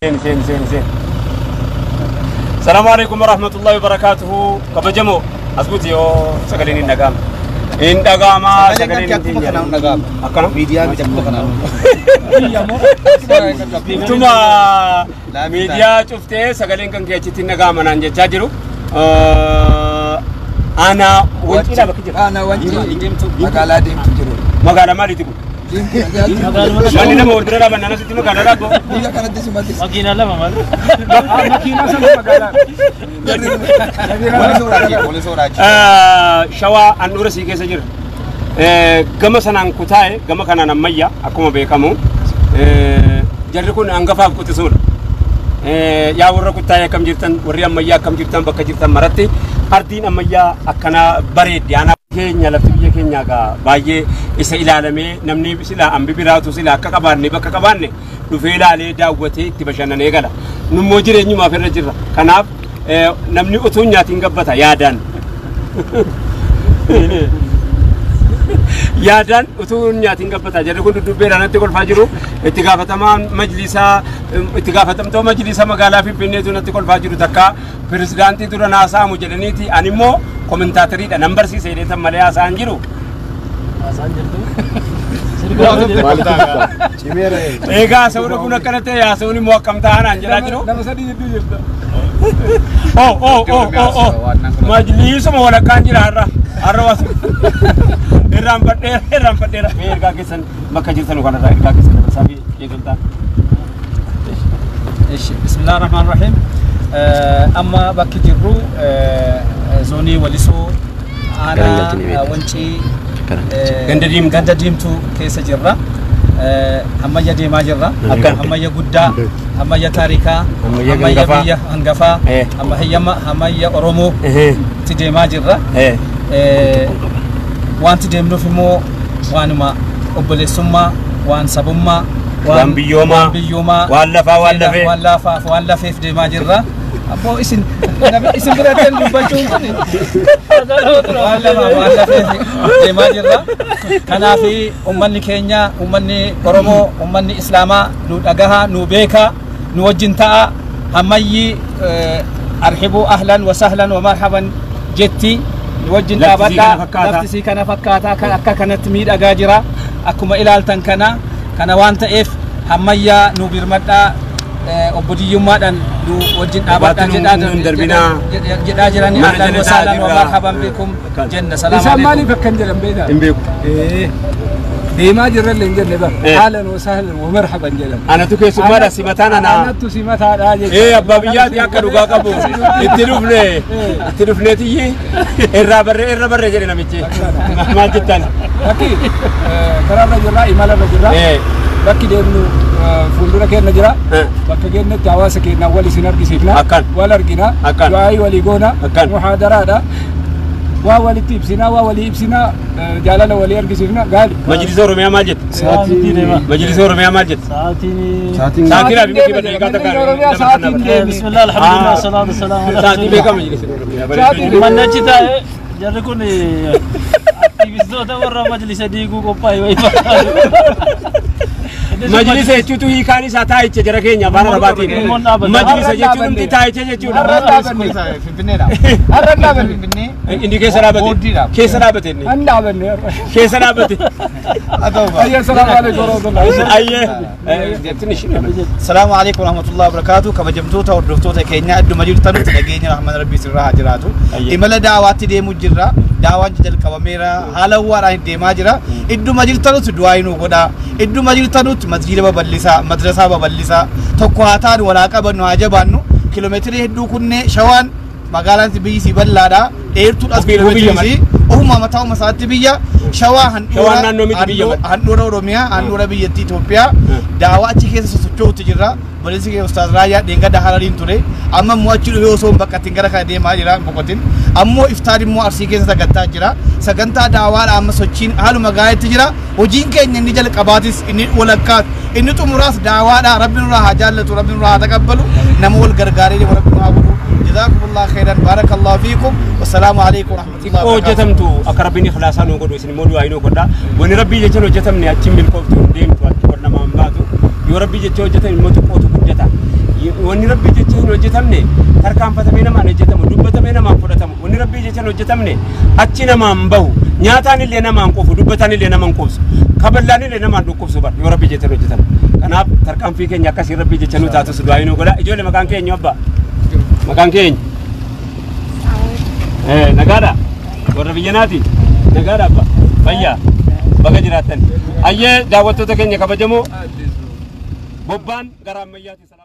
Seen seen seen seen. Salaamu alaikum warahmatullahi wabarakatuhu. Kabajamoo as buti yoo sagaleen hin dhaga'amne. Hin dhaga'ama sagaleen hin Akkuma kanaan dhaga'ama. Akkana? Miidiyaa miti akkuma kanaan. Tuma miidiyaa cuftee sagaleen kan kee achitti hin dhaga'ama naan jechaa jiru. Aanaa Wanciidha bakki jira. Aanaa Wancii Diimtuu magaalaa Diimtuu jiru. Magaalaa maaliiti kun? Manni nama wal bira dhaaban naannoo sitti magaalaa dhaabbo. Biyya kanatti sumatti. Makiinaa lama maal? Makiinaa sana magaalaa. Wali sooraachi. Shawaa handhuura sii keessa jira. Gama sanaan kutaa'e gama kanaan ammayyaa akkuma beekamu jarri kun hangafaaf quxisuudha. Yaa warra kutaa'e akkam jirtan, warri ammayyaa akkam jirtan, bakka jirtan maratti ardiin ammayyaa akkanaa bareeddi. Aanaa keenya lafti biyya keenyaa gaa baay'ee isa ilaalamee namni silaa hambi biraatu silaa akka qabaanne bakka qabaanne dhufee ilaalee daawwatee itti bashannanee gala. Nummoo jireenyumaaf irra jirra. Kanaaf namni utuu hin nyaatiin gabbata yaadaan. Yaadaan utuu hin nyaatiin gabbata. Jarri kun dudubbeedhaan natti kolfaa jiru. Itti gaafatamaan majlisaa itti gaafatamtoo majlisa magaalaa Finfinneetu natti kolfaa jiru takka pirezidaantii dura naasa'amu jedhaniiti. Ani immoo komentaateriidha nan barsiisa jedhee tan malee haasa'an jiru. Haasaan jirtu. Egaa haasa'uun kun akkana ta'e haasa'uun immoo akkam ta'anaan jedhaa jiru. Nama sadii jidduu jirta. Oh oh oh oh oh majlisuma walakkaan jira har'a har'a wasu irraanfadheera irraanfadheera. Mee ergaa keessan bakka jirtan kanarraa ergaa keessan dabarsaa fi eegaltaan. Ishi, bismillah rahmaan rahim. Amma bakki jirru zoonii Walisoo aanaa Wancii Ganda Diimtuu. Ganda Diimtuu keessa jirra. Ammayya deemaa jirra. Akkan. Ammayya guddaa, ammayya taarikaa, Ammayya hangafaa. Biyya hangafaa, ammayya Oromoo itti deemaa jirra. Wanti deemnuuf immoo waanuma obboleessummaa, waan sabummaa, Waan biyyoomaa, waan biyyoomaa, waan lafaa, waan lafee. Waan lafaaf waan lafeef deemaa jirra. Abboo isin isin biratti dubbachuun kun waan lafaaf waan lafeef deemaa jirra. Kanaaf uummanni keenya, uummanni Oromoo, uummanni Islaamaa nu dhagahaa, nu beekaa, nu wajjin ta'a. Ammayyi arhibuu ahlan wa sahlan wa marhaban jetti nu wajjin Lafti sii kana dhaabadhaa. fakkaata. Lafti sii kana fakkaata kan akka kanatti miidhagaa jira. Akkuma ilaaltan kana kana waan ta'eef ammayyaa nu birmadhaa, obbodiyyummaadhaan nu wajjin dhaabadhaa Baatu jedhaa nun darbinaa. Jedhaa jirani. Mana Ahlan wa jala sahlan wa jirra. marhaban bikum jenna. Salaamu Isaan alaikum. maaliif akkan jedhan beektaa? Hin beeku. Deemaa jirra illee hin jenne bara. Ahlan wa sahlan wa marhaban jedhan. Anatu keessummaadha simataan anaa. Anattu simataadha jechuudha. Abbaa biyyaati akka dhugaa qabu itti dhufne itti dhufneetiyyi irraa barree irra barree jedhe namichi. Maal jettan? Bakki karaarra jirra, imalarra jirra. Bakki deemnu fuuldura keenya jira. Bakka keenyatti hawaasa keenya wal isin argisiifna. Akkan. Wal argina. Akkan. Du'aayii walii goona. Akkan. Muhaadaraadha. Waa walitti ibsinaa, waa walii ibsinaa, jaalala walii argisiifna. Gaali. Majlisa Oromiyaa maal jette? Sa'aatiin deema. Majlisa Oromiyaa maal jette? Sa'aatiin. Sa'aatiin deeme miti badee jedha. egaa takka. Oromiyaa sa'aatiin deeme. Bismillah, alhamdulillah, salaatu salaamu ala Sa'aatii rasuulillah. beekama majlisa Oromiyaa. Sa'aatiin Manni achi taa'e jarri kun aktivistoota warra majlisa diiguu qophaa'e wayii fakkaatu. Majlisa jechuutu hiikaan isaa taa'icha jara keenya afaan Arabaatiin. Immoo dhaabata. Majlisa jechuun hundi taa'icha jechuudha. Har'a dhaabanne. Finfinneedha. Har'a dhaabanne. Finfinnee. Inni keessa dhaabate. Booddiidha. Keessa dhaabate inni. An dhaabanne har'a. Keessa dhaabate. Haa ta'u ba'a. Ayya salaamu alaikum warahmatullahi. Ayyee. Jettin ishee. Salaamu alaikum warahmatullahi wabarakatuh. Kabajamtoota hordoftoota keenya idduma jirtanutti dhageenya rahman rabbii sirraa haa jiraatu. Ayyee. Imala daawaatti deemuu jirra. Daawaan jalqabameera. Haala ho'aadhaan deemaa jira. Idduma jirtanutti du'aa nuu godhaa. Idduma jirtanutti masjiida babal'isaa, madrasaa babal'isaa. Tokko haa taanu, walaa qabannu, haa jabaannu. Kiiloomeetirii hedduu kunnee shawaan magaalaan biyyi sii bal'aadha. Dheertuudhas Ofii biyya kiiloomeetirii sii. Ofuma mataa uma isaatti biyya shawaa Shawaan naannoo miti biyya malee. Handhuura Oromiyaa, handhuura biyyattii Itoophiyaa. Daawaa achi keessa sosocho'utu jirra. Obboleessi keenya Ustaaz Raayyaa dheengadda Harariin ture. Amma immoo achi dhufee osoo hin baqatin gara kana deemaa jira hin boqotin. Ammoo iftaan immoo Arsii keessa sagantaa jira. Sagantaa daawaadha amma sochiin haaluma gaariitti jira. Hojiin keenya inni jalqabaatis inni walakkaas inni xumuraas daawaadha. Rabbi nurraa haa jaallatu, Rabbi nurraa haa taqabbalu. Nama wal gargaaree deemu Rabbi nu haa godhu. Jazaakumullah khairan, barakallahu fiikum. Wassalaamu alaikum warahmatullahi Xiqqoo wabarakatuh. hojjetamtu akka rabbiin ikhlaasaa nu godhu isin immoo du'aa nu godha. Wanni rabbii jechaan hojjetamne achi milkooftu hin deemtu achi ol namaan baatu. Yoo rabbii jecha hojjetan immoo xiqqootu guddata. Wanni rabbii jecha hin hojjetamne tarkaanfatamee namaan hojjetamu, dubbatamee namaan fudhatamu. Wanni rabbii jecha hin hojjetamne achi namaan bahu, nyaataan illee namaan quufu, dubbataan illee namaan quufsu, kaballaan illee namaan dhukkubsu bar yoo rabbii jecha hin hojjetamne. Kanaaf tarkaanfii keenya akkasii rabbii jecha nu taatus du'aa nu godha. Ijoollee, maqaan keenya abbaa? Maqaan keenya? Nagaadha? Warra biyya naati? Nagaadha abbaa? Fayyaa? Baga jiraattan. Ayyee, daawwattoota keenya kabajamoo, bobbaan gara ammayyaati.